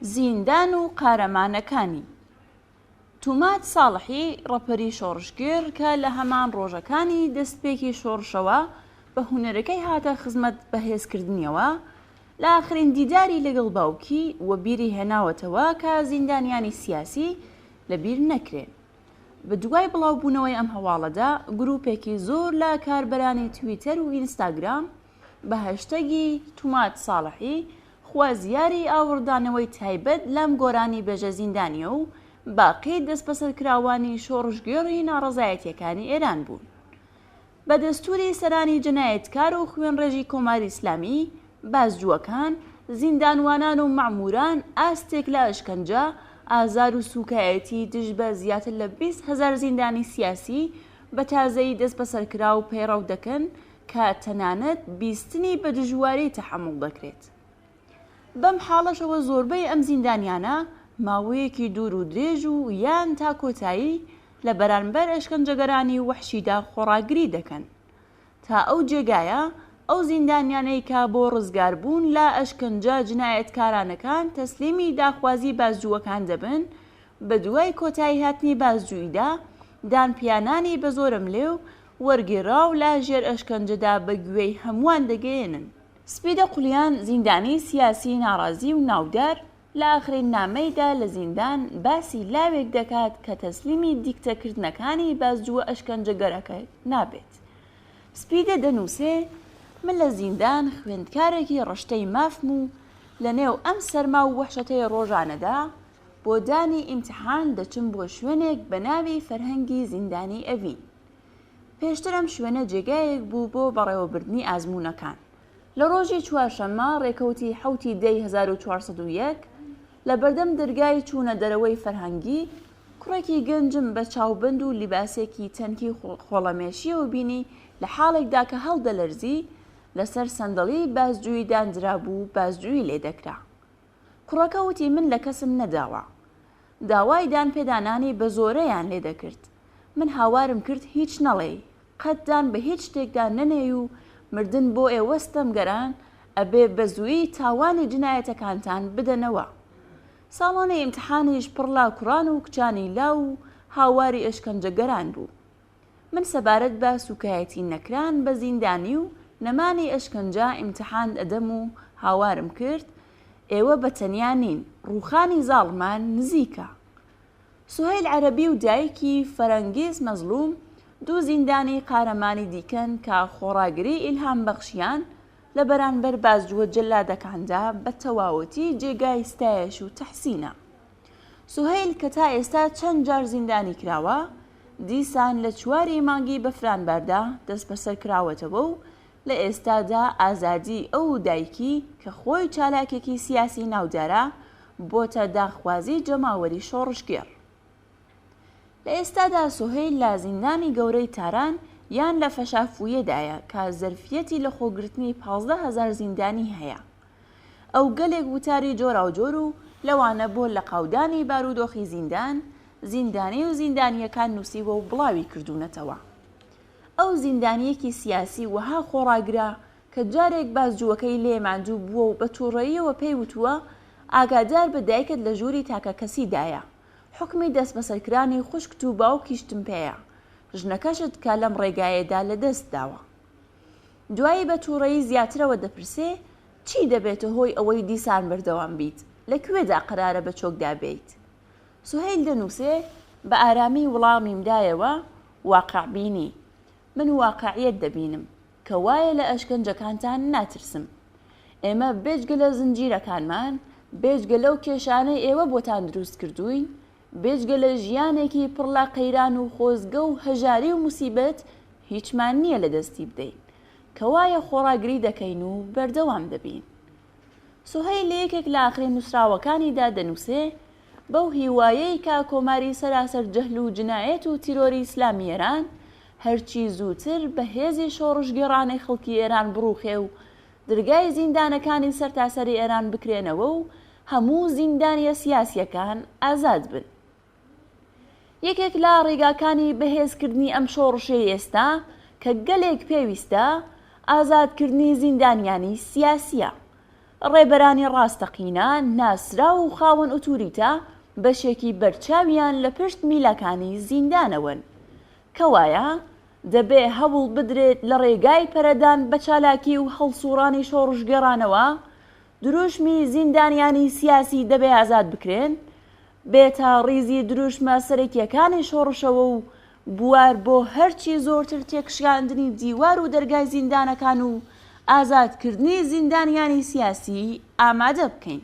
زیندان و قارەمانەکانی. توماج ساڵحی، ڕەپەری شۆڕشگێڕ کە لە هەمان ڕۆژەکانی دەستپێکی شۆڕشەوە بە هونەرەکەی هاتە خزمەت بەهێزکردنیەوە، لە ئاخرین دیداری لەگەڵ باوکی وەبیری هێناوەتەوە کە زیندانیانی سیاسی لەبیر نەکرێن. بە دوای بڵاوبوونەوەی ئەم هەواڵەدا گرووپێکی زۆر لە کاربەرانی تویتەر و ئینستاگرام بە هەشتەگی توماج ساڵحی خوازیاری ئاوڕدانەوەی تایبەت لەم گۆرانیبێژە زیندانییە و باقی دەستبەسەرکراوانی شۆڕشگێڕی ناڕەزایەتییەکانی ئێران بوون. بە دەستووری سەرانی جەنایەتکار و خوێنڕێژی کۆماری ئیسلامی، بازجووەکان، زیندانوانان و مەعمووران ئاستێک لە ئەشکەنجە، ئازار و سووکایەتی دژ بە زیاتر لە 20 هەزار زیندانی سیاسی بە تازەیی دەستبەسەرکراو پەیڕەو دەکەن کە تەنانەت بیستنی بە دژواری تەحەموڵ دەکرێت. بەم حاڵەشەوە زۆربەی ئەم زیندانیانە ماوەیەکی دوور و درێژ و یان تا کۆتایی لە بەرانبەر ئەشکەنجەگەرانی وەحشیدا خۆڕاگری دەکەن. تا ئەو جێگایە ئەو زیندانیانەی کە بۆ ڕزگاربوون لە ئەشکەنجە جنایەتکارانەکان تەسلیمی داخوازی بازجووەکان دەبن، بە دوای کۆتاییهاتنی بازجووییدا دانپیانانی بە زۆرەملێ و وەرگێڕاو لە ژێر ئەشکەنجەدا بە گوێی هەمووان دەگەیەنن. سپیدە قولیان زیندانیی سیاسیی ناڕازی و ناودار لە ئاخرین نامەیدا لە زیندان باسی لاوێک دەکات کە تەسلیمی دیکتەکردنەکانی بازجووە ئەشکەنجەگەرەکە نابێت. سپیدە دەنووسێ، من لە زیندان خوێندکارێکی ڕشتەی مافم و لە نێو ئەم سەرما و وەحشەتەی ڕۆژانەدا بۆ دانی ئیمتحان دەچم بۆ شوێنێک بە ناوی فەرهەنگی زیندانی ئەڤین. پێشتر ئەم شوێنە جێگایەک بوو بۆ بەڕێوەبردنی ئازموونەکان. لە ڕۆژی چوارشەممە ڕێکەوتی حەوتی دەی 1401، لە بەردەم دەرگای چوونە دەرەوەی فەرهەنگی، کوڕێکی گەنجم بە چاوبەند و لیباسێکی تەنکی خۆڵەمێشییەوە بینی لە حاڵێکدا کە هەڵدەلەرزی، لەسەر سەندەڵی بازجوویی داندرابوو بازجوویی لێ دەکرا. کوڕەکە وتی من لە کەسم نەداوە. داوای دانپێدانانی بە زۆرەیان لێ دەکرد. من هاوارم کرد هیچ نەڵێی، قەت دان بە هیچ شتێکدا نەنێی و مردن بۆ ئێوە ستەمگەران، ئەبێ بە زوویی تاوانی جنایەتەکانتان بدەنەوە. ساڵۆنی ئیمتحانیش پڕ لە کوڕان و کچانی لاو و هاواری ئەشکەنجەگەران بوو. من سەبارەت بە سوکایەتی نەکران بە زیندانی و نەمانی ئەشکەنجە ئیمتحان ئەدەم و هاوارم کرد، ئێوە بە تەنیا نین، ڕووخانی زاڵمان نزیکە. سوهەیل عەرەبی و دایکی فەرەنگیز مەزڵوم دوو زیندانی قارەمانی دیکەن کە خۆڕاگری ئیلهامبەخشیان لە بەرانبەر بازجووە جەلادەکاندا بە تەواوەتی جێگای ستایش و تەحسینە. سوهەیل کە تا ئێستا چەند جار زیندانی کراوە، دیسان لە چواری مانگی بەفرانباردا دەستبەسەر کراوەتەوە و لە ئێستادا ئازادیی ئەو و دایکی کە خۆی چالاکێکی سیاسی ناودارە، بۆتە داخوازی جەماوەری شۆڕشگێڕ. لە ئێستادا سوهەیل لە زیندانی گەورەی تاران یان لە فەشافویەدایە کە زەرفیەتی لەخۆگرتنی 15 هەزار زیندانی هەیە. ئەو گەلێک وتاری جۆراوجۆر و لەوانە بۆ لەقاودانی بارودۆخی زیندان، زیندانی و زیندانییەکان نووسیوە و بڵاوی کردوونەتەوە. ئەو زیندانییەکی سیاسی وەها خۆڕاگرە کە جارێک بازجووەکەی لێ ماندوو بووە و بە تووڕەییەوە پێی وتووە ئاگادار بە دایکت لە ژووری تاکەکەسیدایە، حوکمی دەستبەسەرکرانی خوشکت و باوکیشتم پێیە، ژنەکەشت کە لەم ڕێگایەدا لەدەست داوە. دوایی بە تووڕەیی زیاترەوە دەپرسێ، چی دەبێتە هۆی ئەوەی دیسان بەردەوام بیت؟ لە کوێدا قەرارە بە چۆکدا بێیت؟ سوهەیل دەنووسێ، بە ئارامی وڵامیم دایەوە، واقعبینی. من واقعیەت دەبینم، کە وایە لە ئەشکەنجەکانتان ناترسم. ئێمە بێجگە لە زنجیرەکانمان، بێجگە لەو کێشانەی ئێوە بۆتان دروست کردووین، بێجگە لە ژیانێکی پڕ لە قەیران و خۆزگە و هەژاری و موسیبەت هیچمان نییە لە دەستی بدەین. کەوایە خۆڕاگری دەکەین و بەردەوام دەبین. سوهەیل لە یەکێک لە ئاخرین نووسراوەکانیدا دەنووسێ، بەو هیوایەی کە کۆماری سەراسەر جەهل و جنایەت و تیرۆری ئیسلامی ئێران هەرچی زووتر بە هێزی شۆڕشگێڕانەی خەڵکی ئێران بڕووخێ و درگای زیندانەکانی سەرتاسەری ئێران بکرێنەوە و هەموو زیندانییە سیاسییەکان ئازاد بن. یەکێک لە ڕێگاکانی بەهێزکردنی ئەم شۆڕشەی ئێستا کە گەلێک پێویستە، ئازادکردنی زیندانیانی سیاسییە. ڕێبەرانی ڕاستەقینە، ناسراو و خاوەن ئوتوریتە بەشێکی بەرچاویان لە پشت میلەکانی زیندانەوەن. کەوایە، دەبێ هەوڵ بدرێت لە ڕێگای پەرەدان بە چالاکی و هەڵسووڕانی شۆڕشگێڕانەوە، دروشمی زیندانیانی سیاسی دەبێ ئازاد بکرێن، بێتە ڕیزی دروشمە سەرەکییەکانی شۆڕشەوە و بوار بۆ هەرچی زۆرتر تێکشکاندنی دیوار و دەرگای زیندانەکان و ئازادکردنی زیندانیانی سیاسی ئامادە بکەین.